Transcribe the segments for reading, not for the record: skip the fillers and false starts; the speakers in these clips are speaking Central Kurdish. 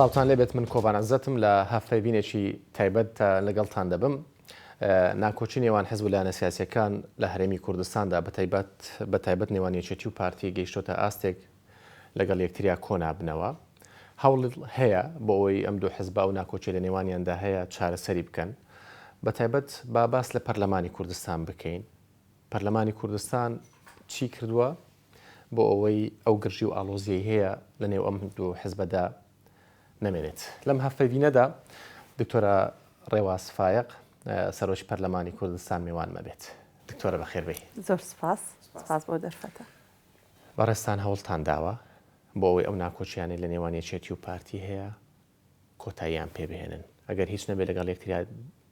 سڵاوتان لێبێت من کۆڤان عزەتم لە هەڤپەیڤینێکی تایبەت لەگەڵتان دەبم ناکۆکی نێوان حزب و لایەنە سیاسیەکان لە هەرێمی کوردستاندا بەتایبەت بە تایبەت نێوان یەکێتی و پارتی گەیشتۆتە ئاستێک لەگەڵ یەکتریا کۆنابنەوە هەوڵ هەیە بۆ ئەوەی ئەم دوو حزبە ئەو ناکۆکی لە نێوانیاندا هەیە چارەسەری بکەن بە تایبەت با باس لە پەرلەمانی کوردستان بکەین پەرلەمانی کوردستان چی کردووە بۆ ئەوەی ئەو گرژی و ئاڵۆزیەی هەیە لە نێو ئەم دوو حزبەدا نەمێنێت. لەم هەڤپەیڤینەدا دکتۆرە ڕێواس فایەق سەرۆکی پەرلەمانی کوردستان مێوانمە بێت. دکتۆرە بەخێر بێی. زۆر سپاس، سپاس بۆ دەرفەتە. بەڕێزتان هەوڵتان داوە بۆ ئەوەی ئەو ناکۆکیانەی لە نێوان یەکێتی و پارتی هەیە کۆتاییان پێ بهێنن، ئەگەر هیچ نەبێت لەگەڵ یەکتریا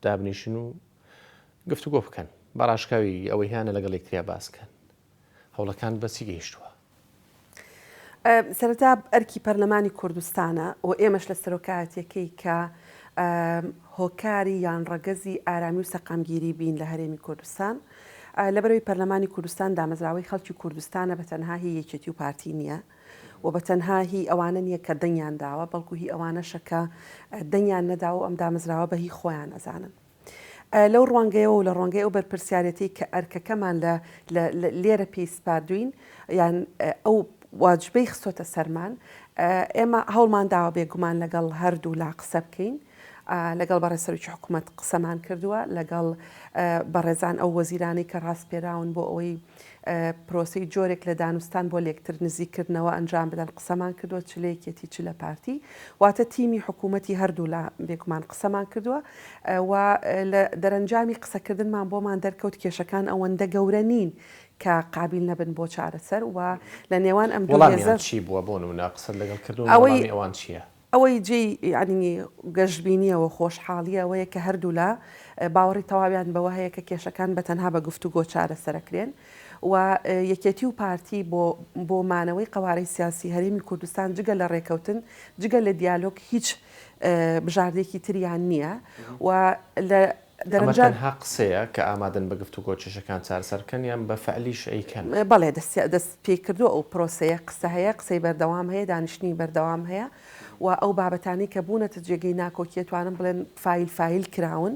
دابنیشن و گفتوگۆ بکەن، بە ڕاشکاوی ئەوەی هەیانە لەگەڵ یەکتریا باس کەن. هەوڵەکان بە چی گەیشتووە؟ سەرەتا ئەرکی پەرلەمانی کوردستانە و ئێمەش لە سەرۆکایەتیەکەی کە هۆکاری یان ڕەگەزی ئارامی و سەقامگیری بین لە هەرێمی کوردستان. لەبەرەوەی پەرلەمانی کوردستان دامەزراوەی خەڵکی کوردستانە بە تەنها هی یەکێتی و پارتی نییە و بە تەنها هی ئەوانە نییە کە دەنگیان داوە بەڵکو هی ئەوانەشە کە دەنگیان نەداوە و ئەم دامەزراوە بە هی خۆیان ئەزانن. لەو ڕوانگەیەوە و لە ڕوانگەی ئەو بەرپرسیارێتیەی کە ئەرکەکەمان لە لێرە پێی سپاردووین یان ئەو واجبەی خستۆتە سەرمان ئێمە هەوڵمان داوە بێگومان لەگەڵ هەردوو لا قسە بکەین لەگەڵ بەڕێز سەرۆکی حکوومەت قسەمان کردووە لەگەڵ بەڕێزان ئەو وەزیرانەی کە ڕاسپێراون بۆ ئەوەی پرۆسەی جۆرێک لە دانوستان بۆ لێکتر نزیککردنەوە ئەنجام بدەن قسەمان کردووە چ لە یەکێتی چ لە پارتی واتە تیمی حکوومەتی هەردوولا بێگومان قسەمان کردووە و لە دەرەنجامی قسەکردنمان بۆمان دەرکەوت کێشەکان ئەوەندە گەورە نین کە قابیل نەبن بۆ چارەسەر و لە نێوان ئەم دوو هێزە وەڵامیان چی بووە بۆ نموونە قسەت لەگەڵ کردوون وەڵامی ئەوان چییە؟ ئەوەی جێی یانی گەشبینییە و خۆشحاڵییە ئەوەیە کە هەردوولا باوەڕی تەواویان بەوە هەیە کە کێشەکان بە تەنها بە گفتوگۆ چارەسەرەکرێن و یەکێتی و پارتی بۆ بۆ مانەوەی قەوارەی سیاسی هەرێمی کوردستان جگە لە ڕێکەوتن جگە لە دیالۆگ هیچ بژاردەیەکی تریان نییە و لە ئەمە تەنها قسەیە کە ئامادەن بە گفتوگۆ کێشەکان چارەسەر بکەن یان بە فعلیش ئەیکەن؟ بەڵێ دەست پێکردووە ئەو پرۆسەیە، قسە هەیە، قسەی بەردەوام هەیە، دانیشتنی بەردەوام هەیە و ئەو بابەتانەی کە بوونەتە جێگەی ناکۆکی ئەتوانم بڵێن فایل فایل کراون،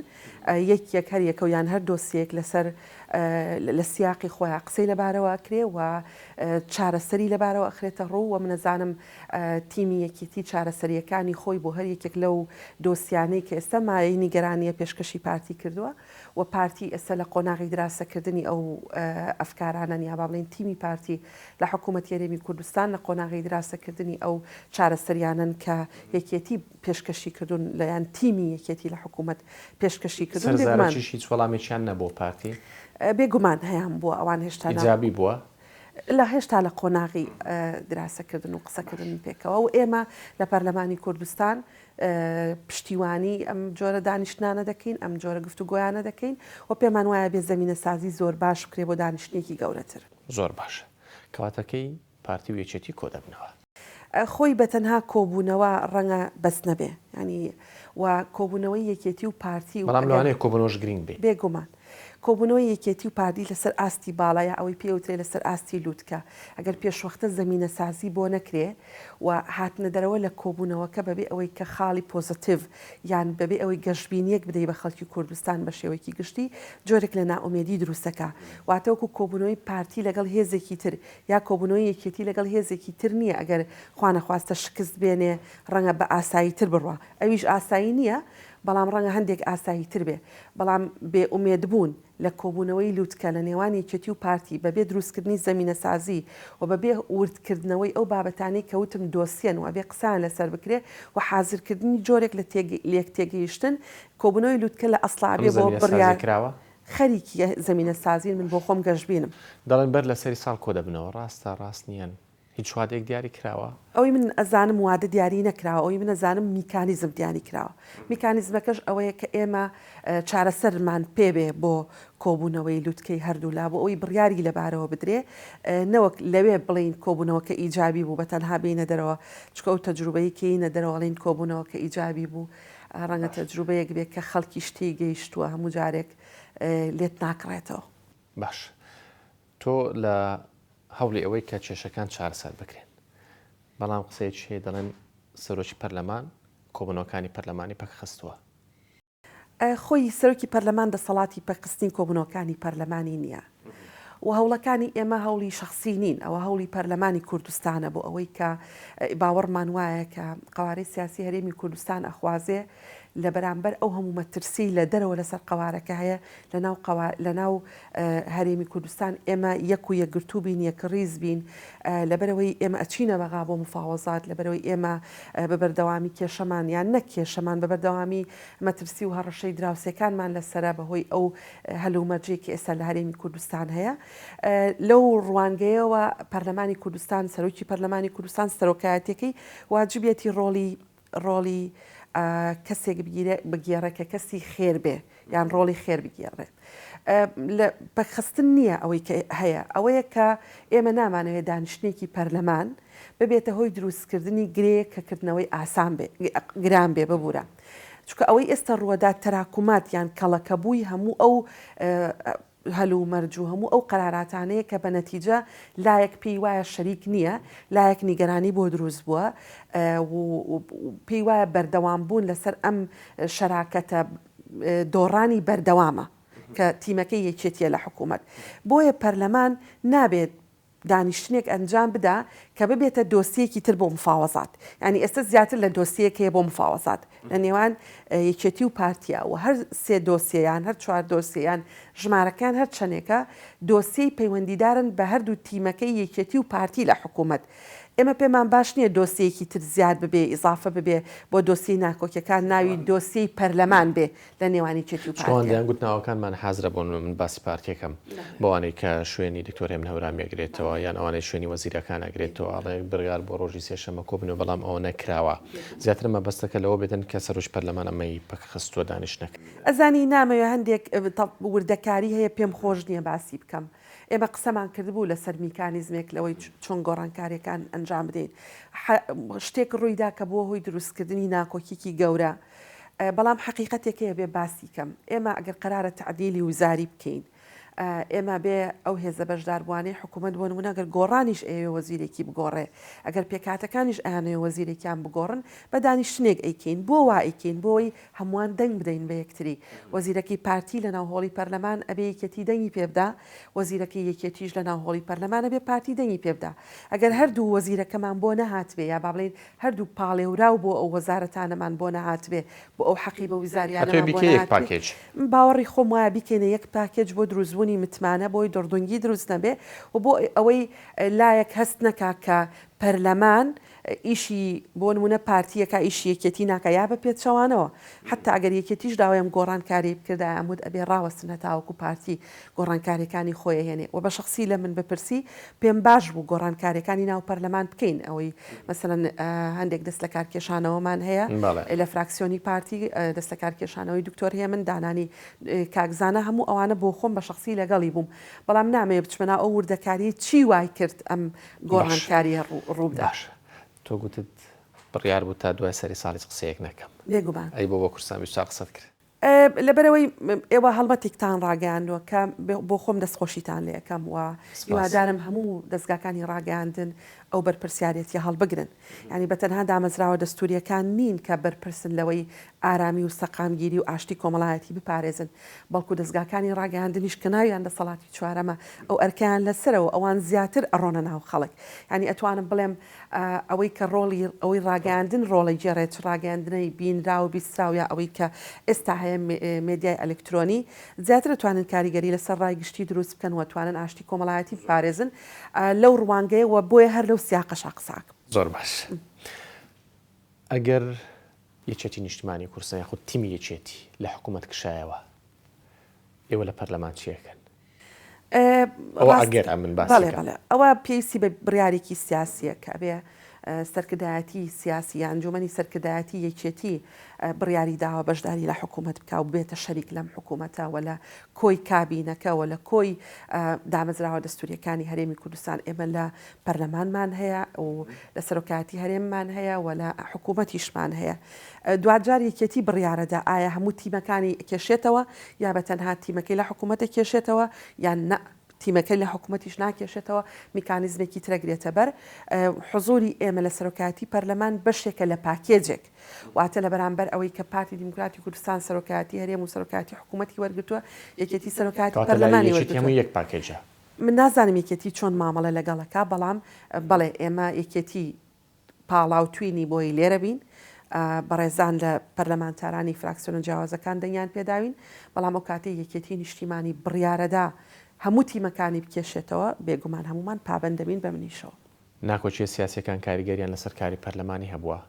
یەک یەک هەر یەکە و یان هەر دۆسیەیەک لەسەر لە سیاقی خۆیان قسەی لەبارەوە ئەکرێ و چارەسەری لەبارەوە ئەخرێتە ڕوو و من ئەزانم تیمی یەکێتی چارەسەرییەکانی خۆی بۆ هەر یەکێک لەو دۆسیانەی کە ئێستا مایەی نیگەرانییە پێشکەشی پارتی کردووە و پارتی ئێستا لە قۆناغی دراسەکردنی ئەو ئەفکارانەن یا با بڵێین تیمی پارتی لە حکوومەتی هەرێمی کوردستان لە قۆناغی دراسەکردنی ئەو چارەسەریانەن کە یەکێتی پێشکەشی کردوون لە یان تیمی یەکێتی لە حکوومەت پێشکەشی کردوون. بێگومان سەرزارەکیش هیچ وەڵامێکیان نەبووە پارتی؟ بێگومان هەیان بووە ئەوان هێشتا ئیجابی بووە؟ لە هێشتا لە قۆناغی دراسەکردن و قسەکردن پێکەوە و ئێمە لە پەرلەمانی کوردستان پشتیوانی ئەم جۆرە دانیشتنانە دەکەین، ئەم جۆرە گفتوگۆیانە دەکەین و پێمان وایە بێ زەمینەسازی زۆر باش بکرێ بۆ دانیشتنێکی گەورەتر. زۆر باشە. کەواتە کەی پارتی و یەکێتی کۆدەبنەوە؟ خۆی بە تەنها کۆبوونەوە ڕەنگە بەس نەبێ یانی و کۆبوونەوەی یەکێتی و پارتی و بەڵام لەوانەیە کۆبوونەوەش گرینگ بێ. بێگومان. کۆبوونەوەی یەکێتی و پارتی لەسەر ئاستی باڵا یا ئەوەی پێی وترێ لەسەر ئاستی لووتکە ئەگەر پێشوەختە زەمینەسازی بۆ نەکرێ و هاتنەدەرەوە لە کۆبوونەوەکە بەبێ ئەوەی کە خاڵی پۆزەتیڤ یان بەبێ ئەوەی گەشبینییەک بدەی بە خەڵکی کوردستان بە شێوەیەکی گشتی جۆرێک لە نائومێدی دروست دەکا واتە وەکوو کۆبوونەوەی پارتی لەگەڵ هێزێکی تر یا کۆبوونەوەی یەکێتی لەگەڵ هێزێکی تر نییە ئەگەر خوانەخواستە شکست بێنێ ڕەنگە بە ئاسایی تر بڕوا ئەویش ئاسایی نییە بەڵام ڕەنگە هەندێک ئاسایی تر بێ بەڵام بێ ئومێد بوون لە کۆبوونەوەی لوتکە لە نێوان یەکێتی و پارتی بەبێ دروستکردنی زەمینەسازی و بەبێ وردکردنەوەی ئەو بابەتانەی کە وتم دۆسیەن و ئەبێ قسەیان لەسەر بکرێ و حازرکردنی جۆرێک لە لێکتێگەیشتن کۆبوونەوەی لوتکە لە ئەسڵا ئەم ئەبێ بۆ زەمینەسازیە بڕیار کراوە؟ خەریکی زەمینەسازین من بۆ خۆم گەشبینم. دەڵێن بەر لە سەری ساڵ کۆدەبنەوە ڕاستە ڕاست نییەن؟ هیچ وادەیەک دیاری کراوە؟ ئەوەی من ئەزانم وادە دیاری نەکراوە، ئەوەی من ئەزانم میکانیزم دیاری کراوە. میکانیزمەکەش ئەوەیە کە ئێمە چارەسەرمان پێ بێ بۆ کۆبوونەوەی لوتکەی هەردوولا بۆ ئەوەی بڕیاری لەبارەوە بدرێ نەوەک لەوێ بڵێین کۆبوونەوەکە ئیجابی بوو بە تەنها بێینە دەرەوە چونکە ئەو تەجروبەی کە یینە دەرەوە ئەڵێین کۆبوونەوەکە ئیجابی بوو ڕەنگە تەجروبەیەک بێ کە خەڵکیش تێی گەیشتووە هەموو جارێک لێت ناکڕێتەوە. باش تۆ لە هەوڵی ئەوەی کە کێشەکان چارەسەر بکرێن، بەڵام قسەیەکی هەیە دەڵێن سەرۆکی پەرلەمان کۆبوونەوەکانی پەرلەمانی پەکخستووە؟ خۆی سەرۆکی پەرلەمان دەسەڵاتی پەکخستنی کۆبوونەوەکانی پەرلەمانی نییە و هەوڵەکانی ئێمە هەوڵی شەخسی نین، ئەوە هەوڵی پەرلەمانی کوردستانە بۆ ئەوەی کە باوەڕمان وایە کە قەوارەی سیاسی هەرێمی کوردستان ئەخوازێ لە بەرامبەر ئەو هەموو مەترسیەی لە دەرەوە لەسەر قەوارەکە هەیە لە ناو قەوا لە ناو هەرێمی کوردستان ئێمە یەک و یەکگرتوو بین یەکڕیز بین لەبەرئەوەی ئێمە ئەچینە بەغا بۆ مفاوەزات لەبەرئەوەی ئێمە بە بەردەوامی کێشەمان یان نەک کێشەمان بە بەردەوامی مەترسی و هەڕەشەی دراوسێکانمان لەسەرە بەهۆی ئەو هەلومەرجەی کە ئێستا لە هەرێمی کوردستان هەیە لەو ڕوانگەیەوە پەرلەمانی کوردستان سەرۆکی پەرلەمانی کوردستان سەرۆکایەتیەکەی واجبیەتی ڕۆڵی ڕۆڵی کەسێک بگێڕێ کە کەسی خێر بێ یان ڕۆڵی خێر بگێڕێ لە پەکخستن نییە ئەوەی کە هەیە ئەوەیە کە ئێمە نامانەوێت دانیشتنێکی پەرلەمان ببێتە هۆی دروستکردنی گرێیەک کە کردنەوەی ئاسان بێ گران بێ ببورە چونکە ئەوەی ئێستا ڕووەدا تەراکومات یان کەڵەکەبووی هەموو ئەو هەلومەرج و هەموو ئەو قەراراتانەیە کە بە نەتیجە لایەک پێی وایە شەریک نییە، لایەک نیگەرانی بۆ دروست بووە و پێی وایە بەردەوام بوون لەسەر ئەم شەراکەتە دۆڕانی بەردەوامە کە تیمەکەی یەکێتییە لە حکوومەت. بۆیە پەرلەمان نابێت دانیشتنێک ئەنجام بدا کە ببێتە دۆسیەکی تر بۆ مفاوەزات یانی ئێستا زیاتر لە دۆسیەک هەیە بۆ مفاوەزات لە نێوان یەکێتی و پارتیا و هەر سێ دۆسیە یان هەر چوار دۆسیە یان ژمارەکان هەر چەندێکە دۆسیەی پەیوەندیدارن بە هەردوو تیمەکەی یەکێتی و پارتی لە حکوومەت ئێمە پێمان باش نییە دۆسیەکی تر زیاد ببێ ئیزافە ببێ بۆ دۆسیەی ناکۆکیەکان ناوی دۆسیەی پەرلەمان بێ لە نێوان یەکێتی و چۆن پارتیا. دەیان گوت ناوەکانمان حازرە بۆ من باسی پارتیەکەم بەوانەی کە شوێنی دکتۆر هێمن هەورامی ئەگرێتەوە یان ئەوانەی شوێنی وەزیرەکان ئەگرێتەوە ئەڵێ بڕیار بۆ ڕۆژی سێشەمە کۆبنەوە بەڵام ئەوە نەکراوە زیاتر مەبەستەکە لەوە بێتن کە سەرۆکی پەرلەمان ئەمەی پەکخستووە دانیشتنەکە. ئەزانی نامەوێ هەندێک وردەکاری هەیە پێم خۆش نییە باسی بکەم ئێمە قسەمان کردبوو لەسەر میکانیزمێک لەوەی چۆن گۆڕانکاریەکان ئەنجام بدەین شتێک ڕوویدا کە بووە هۆی دروستکردنی ناکۆکیکی گەورە بەڵام حەقیقەتێک هەیە بێ باسی کەم، ئێمە ئەگەر قەرارە تەعدیلی وزاری بکەین، ئێمە بێ ئەو هێزە بەشداربووانەی حکوومەت بۆ نموونە ئەگەر گۆڕانیش ئەیەوێ وەزیرێکی بگۆڕێ، ئەگەر پێکهاتەکانیش ئەیانەوێ وەزیرێکیان بگۆڕن، بە دانیشتنێک ئەیکەین. بۆ وا ئەیکەین؟ بۆ ئەوەی هەمووان دەنگ بدەین بە یەکتری. وەزیرەکەی پارتی لەناو هۆڵی پەرلەمان ئەبێ یەکێتی دەنگی پێ بدا، وەزیرەکەی یەکێتیش لەناو هۆڵی پەرلەمان ئەبێ پارتی دەنگی پێ بدا. ئەگەر هەردوو وەزیرەکەمان بۆ نەهاتبێ یا با بڵێین هەردوو پاڵێوراو بۆ ئەو وەزارەتانەمان بۆ نەهاتبێ، بۆ ئەو حەقیبە ویزاریانەمان بۆ بیکەی یەک نەهاتبێ، پاکێج. من باوەڕی خۆم وایە بیکەینە یەک پاکێج بۆ دروستبوونی متمانە، بۆی دڕدونگی دروست نەبێ و بۆ ئەوەی لایەک هەست نەکا کە پەرلەمان ئیشی بۆ نموونە پارتی ئەکا ئیشی یەکێتی ناکا یا بە پێچەوانەوە حەتا ئەگەر یەکێتیش داوای ئەم گۆڕانکاریەی بکردایە ئەموت ئەبێ ڕاوەستن هەتاوەکو پارتی گۆڕانکاریەکانی خۆی ئەهێنێ وە بە شەخسی لە من بپرسی پێم باش بوو گۆڕانکاریەکانی ناو پەرلەمان بکەین ئەوەی مەسەلەن هەندێک دەست لە کارکێشانەوەمان هەیە لە فراکسیۆنی پارتی دەست لە کارکێشانەوەی دکتۆر هێمن دانانی کاک زانا هەموو ئەوانە بۆ خۆم بە شەخسی لەگەڵی بووم بەڵام نامەوێ بچمە ناو ئەو وردەکاریەی چی وای کرد ئەم گۆڕانکاریە ڕووبدا. باشە تۆ گوتت بڕیار بوو تا دوای سەری ساڵ هیچ قسەیەک نەکەم. بێگومان. ئەی بۆ بۆ کوردستان 24 قسەت کرد؟ لەبەرئەوەی ئێوە هەڵمەتێکتان ڕاگەیاندووە کە بۆ خۆم دەستخۆشیتان لێ ئەکەم و هیوادارم هەموو دەزگاکانی ڕاگەیاندن ئەو بەرپرسیارێتیە هەڵبگرن. یانی بە تەنها دامەزراوە دەستوورییەکان نین کە بەرپرسن لەوەی ئارامی و سەقامگیری و ئاشتی کۆمەڵایەتی بپارێزن، بەڵکو دەزگاکانی ڕاگەیاندنیش کە ناویان دەسەڵاتی چوارەمە ئەو ئەرکەیان لەسەرە و ئەوان زیاتر ئەڕۆنە ناو خەڵک. یانی ئەتوانم بڵێم ئەوەی کە ڕۆڵی ئەوەی ڕاگەیاندن ڕۆڵەگێڕێ چ ڕاگەیاندنەی بینراو و بیستراو یا ئەوەی کە ئێستا هەیە مێدیای ئەلکترۆنی زیاتر ئەتوانن کاریگەری لەسەر ڕای گشتی دروست بکەن و ئەتوانن ئاشتی کۆمەڵایەتی بپارێزن لەو ڕوانگەیە و بۆیە هەر لەو سیاقەشا قسە ئەکەم. زۆر باش ئەگەر یەکێتی نیشتمانی کوردستان یاخود تیمی یەکێتی لە حکوومەت کشایەوە ئێوە لە پەرلەمان چی ئەکەن؟ ئەوە ئەگەر ئەمن باسی بەڵێ بەڵێ ئەوە پێویستی بە بڕیارێکی سیاسیە کە ئەبێ سەرکردایەتی سیاسی یا ئەنجومەنی سەرکردایەتی یەکێتی بڕیاری داوە بەشداری لە حکوومەت بکا و ببێتە شەریک لەم حکوومەتە و لە کۆی کابینەکە و لە کۆی دامەزراوە دەستوریەکانی هەرێمی کوردستان ئێمە لە پەرلەمانمان هەیە و لە سەرۆکایەتی هەرێممان هەیە و لە حکوومەتیشمان هەیە. دواجار یەکێتی بڕیارەدا ئایا هەموو تیمەکانی ئەکێشێتەوە یا بە تەنها تیمەکەی لە حکوومەت ئەکێشێتەوە یان نا. تیمەکەی لە حکوومەتیش ناکێشێتەوە، میکانیزمێکی ترە گرێتە بەر. حزووری ئێمە لە سەرۆکایەتی پەرلەمان بەشێکە لە پاکێجێک. واتە لە بەرامبەر ئەوەی کە پارتی دیموکراتی کوردستان سەرۆکایەتی هەرێم و سەرۆکایەتی حکوومەتی وەرگرتووە، یەکێتی سەرۆکایەتی پەرلەمانی وەرگرتووە. هەمووی یەک پاکێجە. من نازانم یەکێتی چۆن مامەڵە لەگەڵ ئەکا، بەڵام بەڵێ ئێمە یەکێتی پاڵاوتوینی بۆی لێرە بین، بەڕێزان لە پەرلەمانتارانی فراکسیۆنە جیاوازەکان دەنگیان پێداوین، بەڵام ئەو کاتەی یەکێتی نیشتیمانی بڕیارەدا هەموو تیمەکانی بکێشێتەوە، بێگومان هەموومان پابەند دەبین بە منیشەوە. ناکۆکییە سیاسییەکان کاریگەریان لەسەر کاری پەرلەمانی هەبووە؟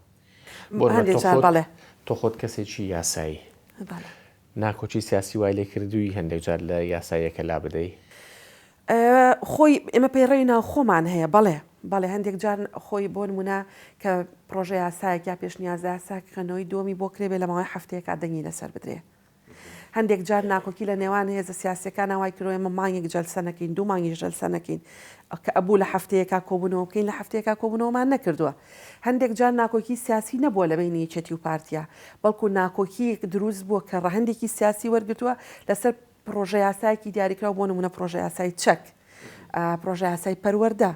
هەندێک جار بەڵێ. تۆ خۆت کەسێکی یاسایی. بەڵێ. ناکۆکی سیاسی وای لێکردووی هەندێک جار لە یاساییەکە لابدەی؟ خۆی ئێمە پەیڕەوی ناوخۆمان هەیە بەڵێ بەڵێ هەندێک جار خۆی بۆ نمونە کە پرۆژە یاسایەک یا پێشنیازە یاساک خوێندنەوەی دووەمی بۆ کرێ بێ لە ماوەی هەفتەیەکا دەنگی لەسەر بدرێ هەندێک جار ناکۆکی لە نێوان هێزە سیاسەکان وای کردووە ئێمە مانگێک جەلسە نەکەین دوو مانگیش جەلسە نەکەین کە ئەبوو لە هەفتەیەکا کۆبوونەوە بکەین لە هەفتەیەکا کۆبوونەوەمان نەکردووە هەندێک جار ناکۆکی سیاسی نەبووە لە بەینی یەکێتی و پارتیا بەڵکو ناکۆکییەک دروست بووە کە ڕەهەندێکی سیاسی وەرگرتووە لەسەر پڕۆژەیاسایەکی دیاریکراو بۆ نموونە پڕۆژەیاسای چەک، پڕۆژەیاسای پەروەردە،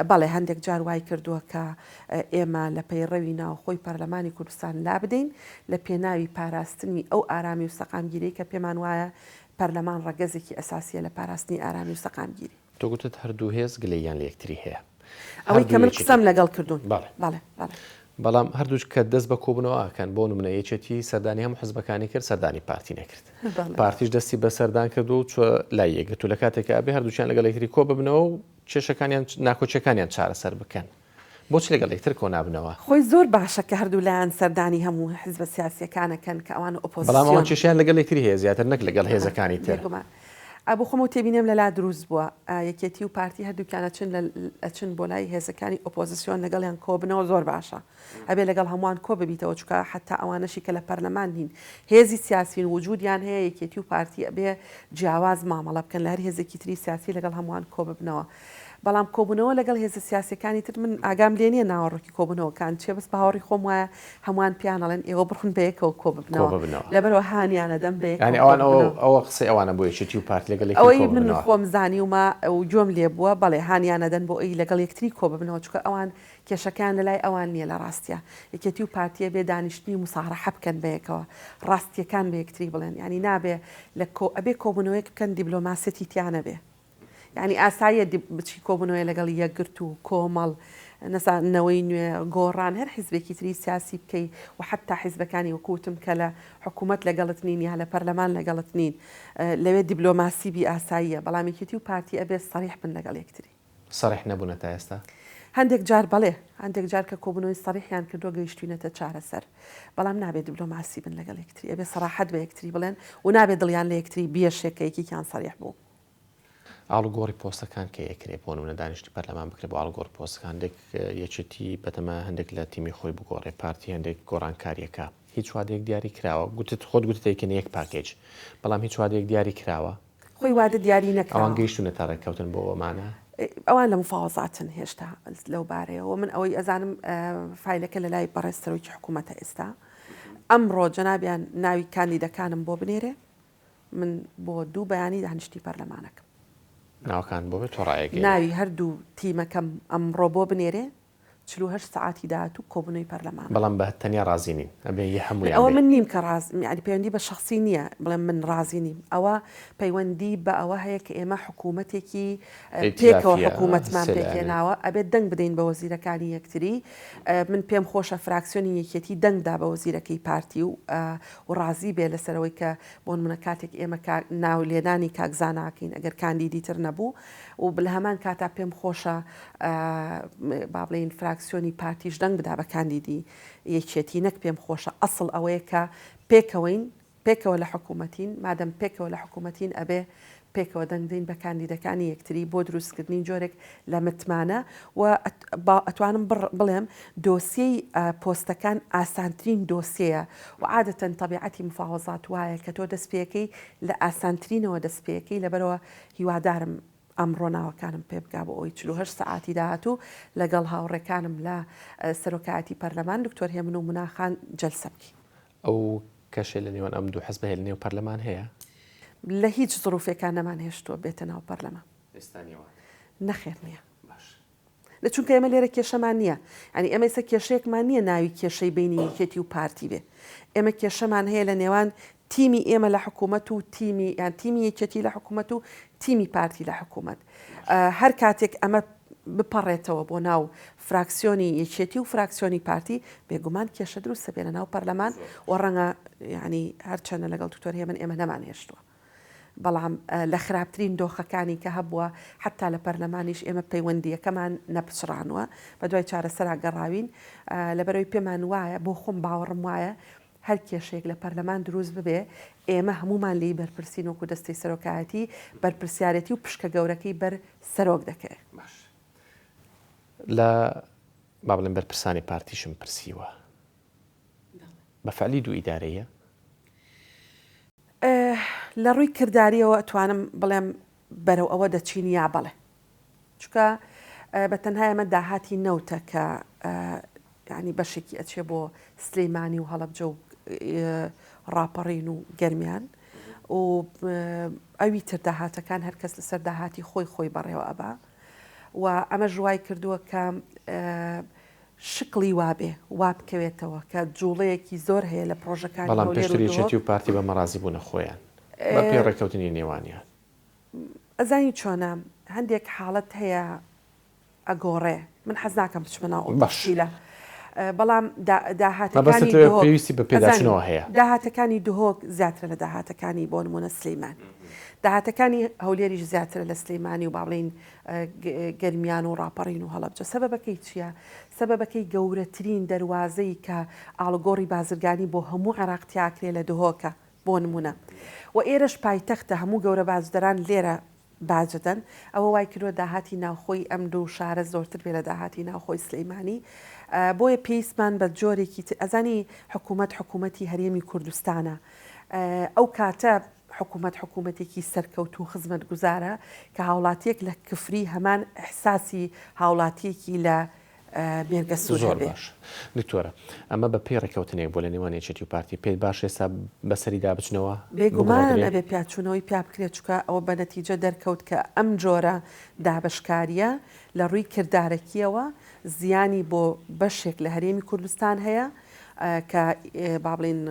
بەڵێ هەندێک جار وای کردووە کە ئێمە لە پەیڕەوی ناوخۆی پەرلەمانی کوردستان لابدەین لە پێناوی پاراستنی ئەو ئارامی و سەقامگیریەی کە پێمان وایە پەرلەمان ڕەگەزێکی ئەساسیە لە پاراستنی ئارامی و سەقامگیری. تۆ گوتت هەردوو هێز گلەییان لە یەکتری هەیە. ئەوەی کە من قسەم لەگەڵ کردوون. بەڵێ. بەڵێ، بەڵێ. بەڵام هەردووش کە دەست بە کۆبوونەوە ئەکەن، بۆ نمونە یەکێتی سەردانی هەموو حزبەکانی کرد، سەردانی پارتی نەکرد. پارتیش دەستی بە سەردان کرد و چوە لای یەکگرتوو، لە کاتێکا ئەبێ هەردووکیان لەگەڵ یەکتری کۆ ببنەوە و کێشەکانیان، ناکۆکیەکانیان چارەسەر بکەن. بۆچی لەگەڵ یەکتر کۆ نابنەوە؟ خۆی زۆر باشە کە هەردوو لایان سەردانی هەموو حزبە سیاسیەکان ئەکەن کە ئەوان ئۆپۆزسیۆن. بەڵام ئەوان کێشەیان لەگەڵ یەکتری هەیە زیاتر نەک لەگەڵ هێزەکانی تر. بێگومان. بۆ خۆم ئەو تێبینیەم لەلا دروست بووە یەکێتی و پارتی هەردووکیان ئەچن لە ئەچن بۆ لای هێزەکانی ئۆپۆزسیۆن لەگەڵیان کۆبنەوە زۆر باشە ئەبێ لەگەڵ هەمووان کۆ ببیتەوە چونکە حەتا ئەوانەشی کە لە پەرلەمان نین هێزی سیاسین وجودیان هەیە یەکێتی و پارتی ئەبێ جیاواز مامەڵە بکەن لە هەر هێزێکی تری سیاسی لەگەڵ هەمووان کۆ ببنەوە بەڵام کۆبوونەوە لەگەڵ هێزە سیاسیەکانی تر من ئاگام لێ نیە ناوەڕۆکی کۆبوونەوەکان چیە بەس باوەڕی خۆم وایە هەمووان پێیان ئەڵێن ئێوە بڕۆن بەیەکەوە کۆ ببنەوە لەبەرئەوە هانیان ئەدەم بەیەکەوە یانی ئەوان ئەوە ئەوە قسەی ئەوانە بۆ یەکێتی و پارتی لەگەڵ یەکتری ئەوەی من خۆم زانیومە و گوێم لێ بووە بەڵێ هانیان ئەدەن بۆ ئەوی لەگەڵ یەکتری کۆ ببنەوە چونکە ئەوان کێشەکەیان لەلای ئەوان نیە لە ڕاستیا یەکێتی و پارتی ئەبێ دانیشتنی موسارەحە بکەن بەیەکەوە ڕاستیەکان بە یەکتری بڵێن یانی نابێ لە کۆ ئەبێ کۆبوونەوەیەک بکەن دیبلۆماسیەتی تیا نەبێ. یانی ئاساییە بچی کۆبوونەوەی لەگەڵ یەکگرتوو، کۆمەڵ، نەزانم نەوەی نوێ، گۆڕان، هەر حیزبێکی تری سیاسی بکەی و حەتتا حیزبەکانی وەکو وتم کە لە حکوومەت لەگەڵت نین یا لە پەرلەمان لەگەڵت نین لەوێ دیبلۆماسی بی ئاساییە بەڵام یەکێتی و پارتی ئەبێ سەریح بن لەگەڵ یەکتری. سەریح نەبوونە تا ئێستا؟ هەندێک جار بەڵێ، هەندێک جار کە کۆبوونەوەی سەریحیان کردووە گەیشتوینەتە چارەسەر بەڵام نابێ دیبلۆماسی بن لەگەڵ یەکتری ئەبێ سەراحەت بە یەکتری بڵێن و نابێ دڵیان لە یەکتری بیەشێ کە یەکێکیان سەریح بوو. ئاڵوگۆڕی پۆستەکان کەی ئەکرێ؟ بۆ نمونە دانیشتی پەرلەمان بکرێ بۆ ئاڵوگۆڕی پۆستەکان هەندێک یەکێتی بەتەمایە هەندێک لە تیمی خۆی بگۆڕێ پارتی هەندێک گۆڕانکاریەکە هیچ وادەیەک دیاری کراوە گوتت خۆت گوتت ئەیکەنە یەک پاکێج بەڵام هیچ وادەیەک دیاری کراوە؟ خۆی وادە دیاری نەکراوە. ئەوان گەیشتونەتە ڕێککەوتن بۆ ئەمانە؟ ئەوان لە مفاوەزاتن هێشتا لەو بارەیەوە من ئەوەی ئەزانم فایلەکە لە لای بەڕێز سەرۆکی حکوومەتە ئێستا ئەمڕۆ جەنابیان ناوی کاندیدەکانم بۆ بنێرێ من بۆ دوو بەیانی دانیشتی پەرلەمانەکەم. ناوەکان بۆ بێ تۆ ڕایەگەیەنی. ناوی هەردوو تیمەکەم ئەمڕۆ بۆ بنێرێ، 48 سەعاتی داهاتوو کۆبوونەوەی پەرلەمانە. بەڵام بە تەنیا ڕازی نین ئەبێ یە هەموویان ئەوە بێ. من نیم کە ڕاز یانی پەیوەندی بە شەخسی نییە بڵێم من ڕازی نیم ئەوە پەیوەندی بە ئەوە هەیە کە ئێمە حکوومەتێکی پێکەوە ئیتلافییە حکوومەتمان سێ لایەنە. پێکهێناوە ئەبێت دەنگ بدەین بە وەزیرەکانی یەکتری من پێم خۆشە فراکسیۆنی یەکێتی دەنگ دا بە وەزیرەکەی پارتی و و ڕازی بێ لەسەر ئەوەی کە بۆ نمونە کاتێک ئێمە کاک ناو لێنانی کاک زانا ئەکەین ئەگەر کاندیدی تر نەبوو و لە هەمان کاتا پێم خۆشە با بڵێین فراکسیۆنی پارتیش دەنگ بدا بە کاندیدی یەکێتی نەک پێم خۆشە ئەسڵ ئەوەیە کە پێکەوەین پێکەوە لە حکوومەتین، مادەم پێکەوە لە حکوومەتین ئەبێ پێکەوە دەنگ بدەین بە کاندیدەکانی یەکتری بۆ دروستکردنی جۆرێک لە متمانە و ئەتوانم بڵێم دۆسیەی پۆستەکان ئاسانترین دۆسیەیە و عادەتەن تەبیعەتی مفاوەزات وایە کە تۆ دەست پێکەی لە ئاسانترینەوە دەست پێکەی لەبەرەوە هیوادارم ئەمڕۆ ناوەکانم پێ بگا بۆ ئەوەی 48 سەعاتی داهاتوو لەگەڵ هاوڕێکانم لە سەرۆکایەتی پەرلەمان دکتۆر هێمن و مونا خان جەلسە بکەین. ئەو کەشەی لە نێوان ئەم دوو حزبە هەیە لە نێو پەرلەمان هەیە؟ لە هیچ زروفێکا نەمانهێشتووە بێتە ناو پەرلەمان. ئێستا نیە واتە؟ نەخێر نیە. باش. نە چونکە ئێمە لێرە کێشەمان نیە. یانی ئێمە ئێستا کێشەیەکمان نیە ناوی کێشەی بەینی یەکێتی و پارتی بێ. ئێمە کێشەمان هەیە لە نێوان تیمی ئێمە لە حکوومەت و تیمی یان تیمی یەکێتی لە حکوومەت و تیمی پارتی لە حکوومەت. هەر کاتێک ئەمە بپەڕێتەوە بۆ ناو فراکسیۆنی یەکێتی و فراکسیۆنی پارتی بێگومان کێشە دروست دەبێ لە ناو پەرلەمان و ڕەنگە یانی هەرچەندە لەگەڵ دکتۆر هێمن ئێمە نەمانهێشتووە. بەڵام لە خراپترین دۆخەکانی کە هەبووە حەتا لە پەرلەمانیش ئێمە پەیوەندییەکەمان نەپچڕانوە، بەدوای چارەسەرا گەڕاوین، لەبەرئەوەی پێمان وایە، بۆ خۆم باوەڕم وایە هەر کێشەیەک لە پەرلەمان دروست ببێ ئێمە هەموومان لێی بەرپرسین وەکو دەستەی سەرۆکایەتی، بەرپرسیارێتی و پشکە گەورەکەی بەر سەرۆک دەکەوێ. باش لە با بڵێم بەرپرسانی پارتیشم پرسیوە بە فعلی دوو ئیدارەیە؟ لە ڕووی کرداریەوە ئەتوانم بڵێم بەرەو ئەوە دەچین یا بەڵێ چونکە بە تەنها ئێمە داهاتی نەوتە کە ینی بەشێکی ئەچێ بۆ سلەیمانی و هەڵەبجە و ڕاپەڕین و گەرمیان و ئەوی تر داهاتەکان هەرکەس لەسەر داهاتی خۆی خۆی بەڕێوە ئەبا و ئەمە ژوای کردووە کە شکڵی وابێ وا بکەوێتەوە کە جوڵەیەکی زۆر هەیە لە پڕۆژەکانی بەڵام هەولێر پێشتر و یەکێتی دهۆک. و پارتی بەمە ڕازی بوونە خۆیان بە پێی ڕێککەوتنی نێوانیان. ئەزانی چۆنە هەندێک حاڵەت هەیە ئەگۆڕێ من حەز ناکەم بچمە ناو ئەو باش. تەفسیلە بەڵام دا مەبەستت داهاتەکانی لەوێ دهۆک پێویستی بە ئەزانی پێداچوونەوە هەیە. داهاتەکانی دهۆک زیاترە لە داهاتەکانی بۆ نموونە سلیمان داهاتەکانی هەولێریش زیاترە لە سلیمانی و با بڵێین گەرمیان و ڕاپەڕین و هەڵەبجە سەبەبەکەی چییە؟ سەبەبەکەی گەورەترین دەروازەی کە ئاڵوگۆڕی بازرگانی بۆ هەموو عێراق تیاکرێ لە دهۆکە بۆ نمونە و ئێرەش پایتەختە هەموو گەورە باجدەران لێرە باجەدەن ئەوە وای کردوە داهاتی ناوخۆی ئەم دوو شارە زۆرتر بێ لە داهاتی ناوخۆی سلیمانی بۆیە پێویستمان بە جۆرێکی تر ئەزانی حکوومەت حکوومەتی هەرێمی کوردستانە ئەو کاتە حکومەت حکومەتێکی سەرکەوتوو و خزمەتگوزارە کە هاوڵاتیەک لە کفری هەمان ئیحساسی هاوڵاتیەکی لە مێرگەسور زۆر هەبێ. باش دکتۆرە ئەمە بە پێی ڕێکەوتنێک بوو لە نێوان یەکێتی و پارتی پێت باشە ئێستا بەسەریدا بچنەوە بێگومان بگۆڕدرێ؟ ئەبێ پیاچوونەوەی پیا بکرێت چونکە ئەوە بە نەتیجە دەرکەوت کە ئەم جۆرە دابەشکاریە لە ڕووی کردارەکیەوە زیانی بۆ بەشێک لە هەرێمی کوردستان هەیە کە با بڵێین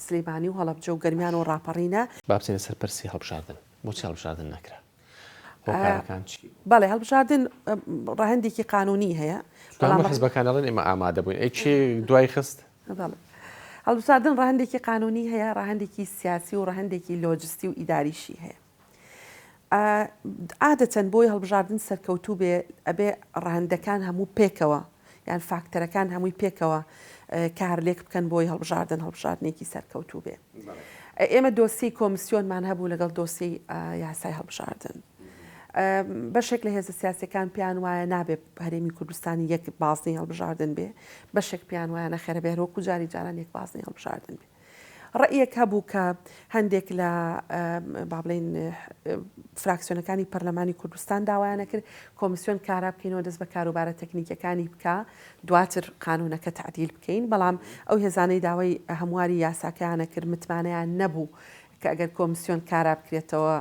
سلێمانی و هەڵەبجە و گەرمیان و ڕاپەڕینە. با بچینە سەر پرسی هەڵبژاردن، بۆچی هەڵبژاردن نەکرا؟ هۆکارەکان چی بوون؟ بەڵێ هەڵبژاردن ڕەهەندێکی قانوونی هەیە، چونکە بەڵام هەموو حزبەکان ئەڵێن ئێمە ئامادە بووین، ئەی کێ دوای خست؟ بەڵێ هەڵبژاردن ڕەهەندێکی قانوونی هەیە، ڕەهەندێکی سیاسی و ڕەهەندێکی لۆجستی و ئیداریشی هەیە. عادەتەن بۆی هەڵبژاردن سەرکەوتوو بێ ئەبێ ڕەهەندەکان هەموو پێکەوە یان فاکتەرەکان هەمووی پێکەوە کارلێک بکەن بۆی هەڵبژاردن هەڵبژاردنێکی سەرکەوتوو بێ. ئێمە دۆسیەی کۆمسیۆنمان هەبوو لەگەڵ دۆسیەی یاسای هەڵبژاردن. بەشێک لە هێزە سیاسەکان پێیان وایە نابێ هەرێمی کوردستانی یەک بازنەی هەڵبژاردن بێ، بەشێک پێیان وایە نەخێرە بێ هەروەکو جاری جاران یەک بازنەی هەڵبژاردن بێ. ڕەئیەک هەبوو کە هەندێک لە با بڵێین فراکسیۆنەکانی پەرلەمانی کوردستان داوایان کرد کۆمیسیۆن کارا بکەینەوە دەست بە کاروبارە تەکنیکەکانی بکا دواتر قانونەکە تعدیل بکەین بەڵام ئەو هێزانەی داوای هەمواری یاساکەیانە کرد متمانەیان نەبوو کە ئەگەر کۆمیسیۆن کارا بکرێتەوە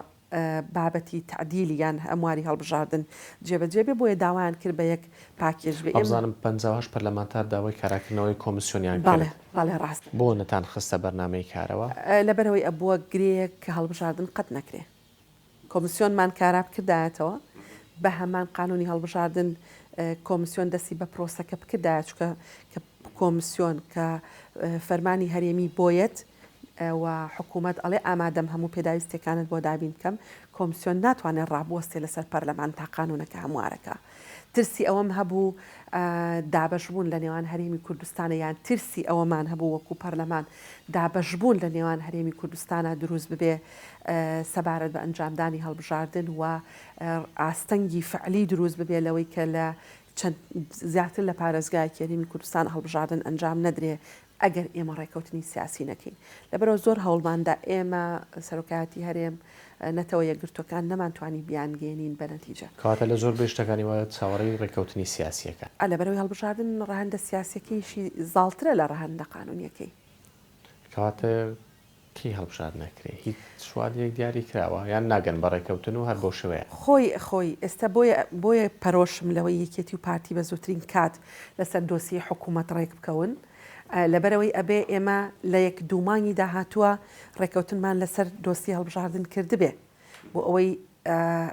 بابەتی تەعدیلی یان هەمواری هەڵبژاردن جێبەجێ بێ، بۆیە داوایان کرد بە یەک پاکێج بێ. ئێمە. وابزانم 58 پەرلەمانتار داوای کاراکردنەوەی کۆمسیۆنیان بەڵێ، کرد. بەڵێ ڕاستە. بۆ نەتان خستە بەرنامەی کارەوە؟ لەبەرئەوەی ئەبووە گرێیەک کە هەڵبژاردن قەت نەکرێ. کۆمسیۆنمان کارا بکردایەتەوە، بە هەمان قانوونی هەڵبژاردن کۆمسیۆن دەستی بە پرۆسەکە بکردایە، چونکە کە کۆمسیۆن کە فەرمانی هەرێمی بۆیەت و حکوومەت ئەڵێ ئامادەم هەموو پێداویستیەکانت بۆ دابین بکەم، کۆمسیۆن ناتوانێت ڕابوەستێ لەسەر پەرلەمان تا قانوونەکە هەموارەکا. ترسی ئەوەم هەبوو دابەشبوون لە نێوان هەرێمی کوردستانە یان ترسی ئەوەمان هەبوو وەکوو پەرلەمان دابەشبوون لە نێوان هەرێمی کوردستانا دروست ببێ سەبارەت بە ئەنجامدانی هەڵبژاردن و ئاستەنگی فعلی دروست ببێ لەوەی کە لە چەند زیاتر لە پارێزگایەکی هەرێمی کوردستان هەڵبژاردن ئەنجام نەدرێ ئەگەر ئێمە ڕێکەوتنی سیاسی نەکەین. لەبەرئەوە زۆر هەوڵمان دا ئێمە، سەرۆکایەتی هەرێم، نەتەوە یەکگرتووەکان نەمانتوانی بیانگەیەنین بە نەتیجە. کەواتە لە زۆربەی شتەکانی وا چاوەڕێی ڕێکەوتنی سیاسییەکان. لەبەرئەوەی هەڵبژاردن ڕەهەندە سیاسییەکەیشی زاڵترە لە ڕەهەندە قانوونییەکەی. کەواتە. کەی هەڵبژاردن ئەکرێ؟ هیچ وادەیەک دیاری کراوە یان ناگەن بە ڕێکەوتن و هەر بەو شێوەیە؟ خۆی خۆی ئێستا بۆیە بۆیە پەرۆشم لەوەی یەکێتی و پارتی بە زووترین کات لەسەر دۆسیەی حکوومەت ڕێک بکەون لەبەرئەوەی ئەبێ ئێمە لە یەک دوو مانگی داهاتووە ڕێکەوتنمان لەسەر دۆسیەی هەڵبژاردن کردبێ بۆ ئەوەی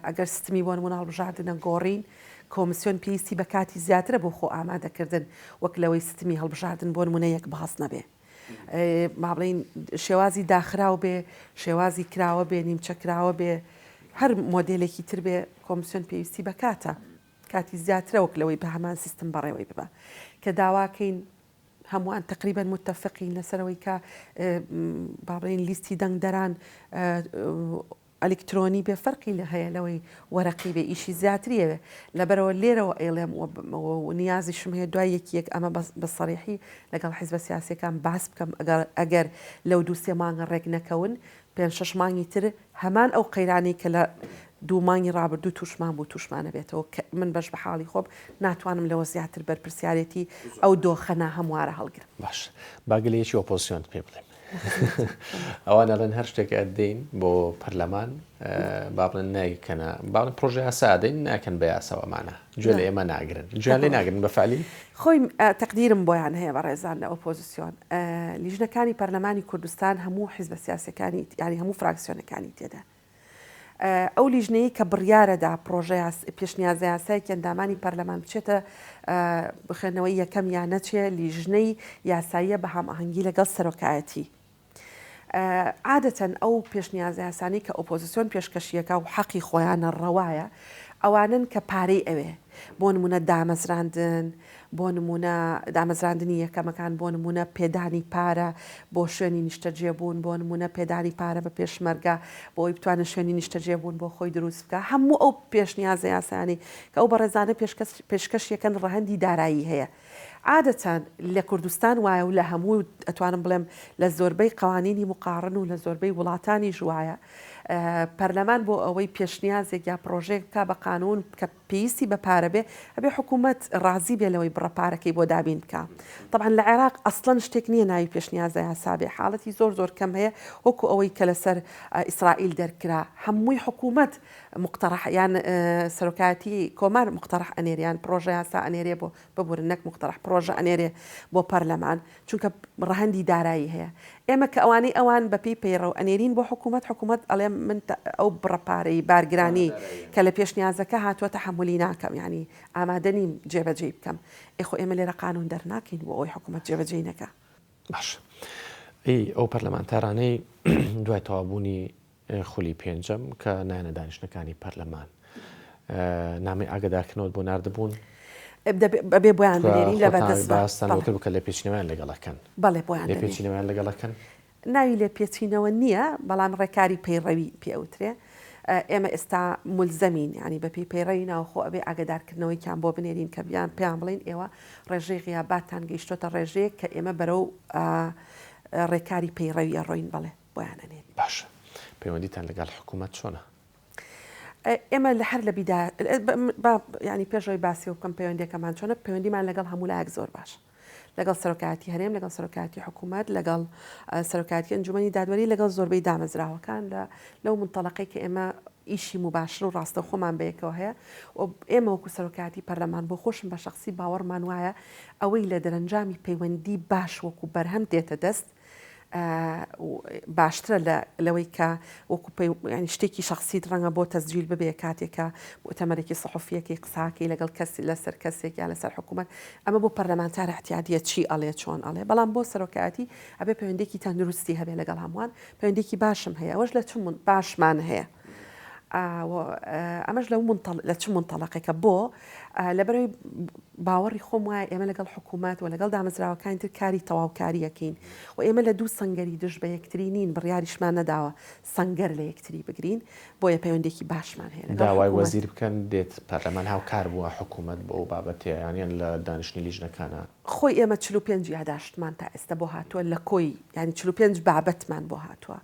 ئەگەر ستمی بۆ نموونە هەڵبژاردنە گۆڕین کۆمسیۆن پێویستی بە کاتی زیاترە بۆ خۆ ئامادەکردن وەک لەوەی ستمی هەڵبژاردن بۆ نموونە یەک باز نەبێ. با بڵێین شێوازی داخراو بێ، شێوازی کراوە بێ، نیمچە کراوە بێ، هەر مۆدێلێکی تر بێ، کۆمسیۆن پێویستی بە کاتە، کاتی زیاترە وەک لەوەی بە هەمان سیستم بەڕێوەی ببا. کە داواکەین هەمووان تەقریبەن موتەفقین لەسەر ئەوەی کە با بڵێین لیستی دەنگدەران ئەلیکترۆنی بێ فەرقی لە هەیە لەوەی وەرەقی بێ ئیشی زیاتری ئەوێ لەبەرئەوە لێرەوە ئەیڵێم و نیازیشم هەیە دوای یەکی یەک ئەمە بە سەریحی لەگەڵ حیزبە سیاسیەکان باس بکەم ئەگەر لەو دوو سێ مانگە ڕێک نەکەون پێنج شەش مانگی تر هەمان ئەو قەیرانەی کە لە دوو مانگی ڕابردوو تووشمان بوو تووشمان ئەبێتەوە کە من بەش بە حاڵی خۆم ناتوانم لەوە زیاتر بەرپرسیارێتی ئەو دۆخە ناهەموارە هەڵگرم. باش با گلەیەکی ئۆپۆزسیۆنت پێ بڵێم. ئەوان ئەڵێن هەر شتێک ئەدەین بۆ پەرلەمان با بڵێن نایکەنە با بڵێن پرۆژە یاسا ئەدەین ناکەن بە یاساوە ئەمانە گوێ لە ئێمە ناگرن گوێیان لێ ناگرن بە فعلی خۆی تەقدیرم بۆیان هەیە بەڕێزان لە ئۆپۆزیسیۆن لیژنەکانی پەرلەمانی کوردستان هەموو حیزبە سیاسەکانی یانی هەموو فراکسیۆنەکانی تێدا ئەو لیژنەیەی کە بڕیارەدا پڕۆژە پێشنیازەیاسایەکی ئەندامانی پەرلەمان بچێتە خوێندنەوەی یەکەم یا نەچێ، لیژنەی یاساییە بە هامئاهەنگی لەگەڵ سەرۆکایەتی. عادەتەن ئەو پێشنیازەیاسانەی کە ئۆپۆزسیۆن پێشکەشیەکا و حەقی خۆیانە ڕەوایە، ئەوانەن کە پارەی ئەوێ، بۆ نموونە دامەزراندن، بۆ نموونە دامەزراندنی یەکەمەکان، بۆ نموونە پێدانی پارە بۆ شوێنی نیشتەجێبوون، بۆ نموونە پێدانی پارە بە پێشمەرگە بۆ ئەوەی بتوانێت شوێنی نیشتەجێبوون بۆ خۆی دروست بکا، هەموو ئەو پێشنیازە یاسایانەی کە ئەو بەڕێزانە پێشکەشیەکەن ڕەهەندی دارایی هەیە. عادەتەن لە کوردستان وایە و لە هەموو ئەتوانم بڵێم لە زۆربەی قەوانینی موقاڕن و لە زۆربەی وڵاتانیش وایە پەرلەمان بۆ ئەوەی پێشنیازێک یا پڕۆژەیەک بکا بە قانوون کە پێویستی بە پارە بێ ئەبێ حکوومەت ڕازی بێ لەوەی بڕە پارەکەی بۆ دابین بکا. تەبعەن لە عێراق ئەسڵەن شتێک نییە ناوی پێشنیازە یاسا بێ، حاڵەتی زۆر زۆر کەم هەیە وەکو ئەوەی کە لەسەر ئیسرائیل دەرکرا هەمووی حکوومەت مقتەڕەح یان سەرۆکایەتی کۆمار مقتەڕەح ئەنێرێ یان پڕۆژە یاسا ئەنێرێ بۆ ببورن نەک مقتەڕەح پڕۆژە ئەنێرێ بۆ پەرلەمان چونکە ڕەهەندی دارایی هەیە ئێمە کە ئەوانەی ئەوان بەپێی پەیڕەو ئەنێرین بۆ حکوومەت حکوومەت ئەڵێ من ئەو بڕە پارەی بارگرانی کە لە پێشنیازەکە هاتووە تەحەمولی ناکەم یانی ئامادە نیم جێبەجێی بکەم ئێ خۆ ئێمە لێرە قانوون دەرناکەین بۆ ئەوەی حکوومەت جێبەجێی نەکا. باش ئەی ئەو پەرلەمانتارانەی دوای تەواوبوونی خولی پێنجەم کە نایەنە دانیشتنەکانی پەرلەمان نامەی ئاگادارکردنەوەت بۆ ناردبوون؟ ئەبێ بۆیان بنێرین لە بەردەست باستان لەوە کرد کە لێپێچینەوەیان لەگەڵ ئەکەن. بەڵێ بۆیان دەنێرین. لێپێچینەوەیان لەگەڵ ئەکەن؟ ناوی لێپێچینەوە نییە، بەڵام ڕێکاری پەیڕەوی پێ ئەوترێ. ئێمە ئێستا مولزەمین یانی بەپێی پەیڕەوی ناوخۆ ئەبێ ئاگادارکردنەوەیکیان بۆ بنێرین کە بیان پێیان بڵێین ئێوە ڕێژەی غیاباتتان گەیشتۆتە ڕێژەیەک کە ئێمە بەرەو ڕێکاری پەیڕەوی ئەڕۆین بەڵێ. بۆیان ئەنێرین. باشە پەیوەندیتان لەگەڵ حکوومەت چۆنە؟ ئێمە لە هەر لە بیدا با یانی پێش ئەوەی باسی ئەوە بکەم پەیوەندیەکەمان چۆنە پەیوەندیمان لەگەڵ هەموو لایەک زۆر باشە لەگەڵ سەرۆکایەتی هەرێم لەگەڵ سەرۆکایەتی حکوومەت لەگەڵ سەرۆکایەتی ئەنجومەنی دادوەری لەگەڵ زۆربەی دامەزراوەکان لە لەو منتەڵەقەی کە ئێمە ئیشی موباشر و ڕاستەوخۆمان بەیەکەوە هەیە و ئێمە وەکو سەرۆکایەتی پەرلەمان بۆ خۆشم بە شەخسی باوەڕمان وایە ئەوەی لە دەرەنجامی پەیوەندی باش وەکو بەرهەم دێتە دەست باشترە لە لەوەی کە وەکو پەی یانی شتێکی شەخسیت ڕەنگە بۆ تەسجیل ببێ کاتێک کە موئتەمەرێکی سەحوفیەکەی قساکەی لەگەڵ کەس لەسەر کەسێک یا لەسەر حکوومەت ئەمە بۆ پەرلەمانتار اعتیادیە چی ئەڵێ چۆن ئەڵێ بەڵام بۆ سەرۆکایەتی ئەبێ پەیوەندێکی تەندروستی هەبێ لەگەڵ هەمووان پەیوەندێکی باشم هەیە ئەوەش لە چ باشمان هەیە ئەمەش لەو لە چ منتەڵەقێکە بۆ لەبەرەوەی باوەڕی خۆم وایە ئێمە لەگەڵ حکوومەت و لەگەڵ دامەزراوەکانی تر کاری تەواوکاری ئەکەین و ئێمە لە دوو سەنگەری دژ بە یەکتری نین، بڕیاریشمان نەداوە سەنگەر لە یەکتری بگرین، بۆیە پەیوەندییەکی باشمان هەیە لەگەڵ داوای حکوومەت. وەزیر بکەن دێت پەرلەمان هاوکار بووە حکوومەت بۆ ئەو بابەتەیە یان یان لە دانیشتنی لیژنەکانا؟ خۆی ئێمە 45 یاداشتمان تا ئێستا بۆ هاتووە لە کۆی یانی 45 بابەتمان بۆ هاتووە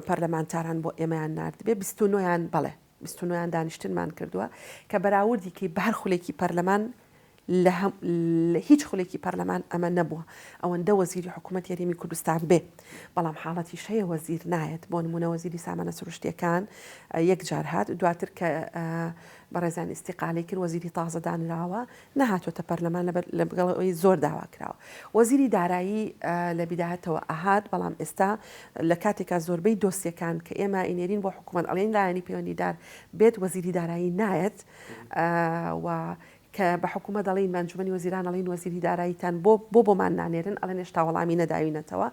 پەرلەمانتاران بۆ ئێمەیان ناردبێ 29 یان بەڵێ 29 یان دانیشتنمان کردووە کە بەراوردی کەی بە هەر خولێکی پەرلەمان لە هیچ خولێکی پەرلەمان ئەمە نەبووە ئەوەندە وەزیری حکوومەتی هەرێمی کوردستان بێ بەڵام حاڵەتیش هەیە وەزیر نایەت بۆ نموونە وەزیری سامانە سروشتیەکان یەک جار هات دواتر کە بەڕێزان ئیستیقالەی کرد وەزیری تازە دانراوە نەهاتووەتە پەرلەمان لەبەر لەگەڵ ئەوەی زۆر داوا کراوە. وەزیری دارایی لە بیدایەتەوە ئەهات بەڵام ئێستا لە کاتێکا زۆربەی دۆسیەکان کە ئێمە ئەینێرین بۆ حکوومەت ئەڵێن لایەنی پەیوەندیدار بێت وەزیری دارایی نایەت و کە بە حکوومەت دەڵێین بە ئەنجومەنی وەزیران ئەڵێین وەزیری داراییتان بۆ بۆ بۆمان نانێرن ئەڵێن هێشتا وەڵامی نەداوینەتەوە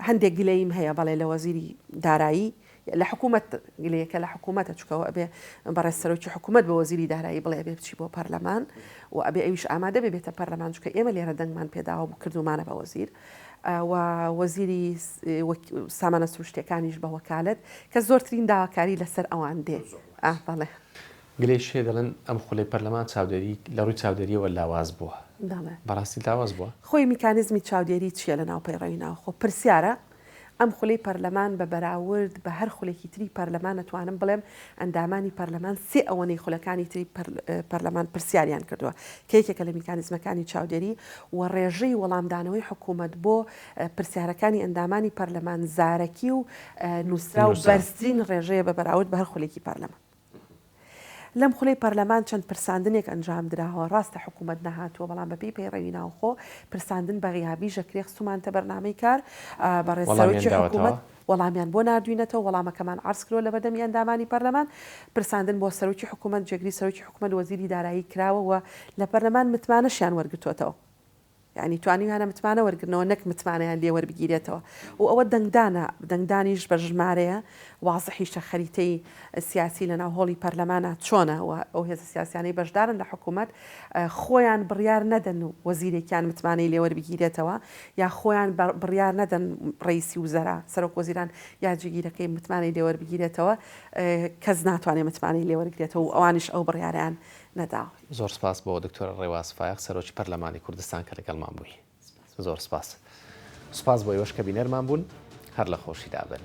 هەندێک گلەییم هەیە بەڵێ لە وەزیری دارایی لە حکوومەت گلەیەکە لە حکوومەتە چونکە ئەبێ بەڕێز سەرۆکی حکوومەت بە وەزیری دارایی بڵێ ئەبێ بچی بۆ پەرلەمان و ئەبێ ئەویش ئامادە بێ بێتە پەرلەمان چونکە ئێمە لێرە دەنگمان پێداوە بوو کردومانە بە وەزیر و وەزیری سامانە سروشتیەکانیش بە وەکالەت کە زۆرترین داواکاری لەسەر ئەوان دێ بەڵێ. گلەیش هەیە دەڵێن ئەم خولەی پەرلەمان چاودێری لە ڕووی چاودێریەوە لاواز بووە. بەڵێ. بەڕاستی لاواز بووە؟ خۆی میکانیزمی چاودێری چییە لە ناو پەیڕەوی ناوخۆ؟ پرسیارە ئەم خولەی پەرلەمان بە بەراورد بە هەر خولێکی تری پەرلەمان ئەتوانم بڵێم ئەندامانی پەرلەمان سێ ئەوەنەی خولەکانی تری پەرلەمان پرسیاریان کردووە کە یەکێکە لە میکانیزمەکانی چاودێری و ڕێژەی وەڵامدانەوەی حکوومەت بۆ پرسیارەکانی ئەندامانی پەرلەمان زارەکی و نووسراو بەرزترین ڕێژەیە بە بەراورد بە هەر خولێکی پەرلەمان. لەم خولەی پەرلەمان چەند پرساندنێک ئەنجام دراوە، ڕاستە حکوومەت نەهاتووە، بەڵام بەپێی پەیڕەوی ناوخۆ پرساندن بە غیابیش ئەکرێ، خستوومانتە بەرنامەی کار، بەڕێز وەڵامیان سەرۆکی داوەتەوە؟ حکوومەت وەڵامیان بۆ ناردووینەتەوە، وەڵامەکەمان عەرز کردووە لەبەردەمی ئەندامانی پەرلەمان، پرساندن بۆ سەرۆکی حکوومەت، جێگری سەرۆکی حکوومەت، وەزیری دارایی کراوە و لە پەرلەمان متمانەشیان وەرگرتووەتەوە. یانی توانیویانە متمانە وەرگرنەوە نەک متمانەیان لێ وەربگیرێتەوە و ئەوە دەنگدانە، دەنگدانیش بە ژمارەیە، وازحیشە خەریتەی سیاسی لەناو هۆڵی پەرلەمانا چۆنە و ئەو هێزە سیاسیانەی بەشدارن لە حکوومەت خۆیان بڕیار نەدەن و وەزیرێکیان متمانەی لێ وەربگیرێتەوە یا خۆیان بڕیار نەدەن ڕەئیسی وزەرا، سەرۆک وەزیران یا جێگیرەکەی متمانەی لێ وەربگیرێتەوە کەس ناتوانێت متمانەی لێ وەرگرێتەوە و ئەوانیش ئەو بڕیارەیان نەداوە. زۆر سپاس بۆ دکتۆرە ڕێواز فایەق سەرۆکی پەرلەمانی کوردستان کە لەگەڵمان بووی. زۆر سپاس. سپاس بۆ ئێوەش کە بینەرمان بوون. هەر لە خۆشیدا بن.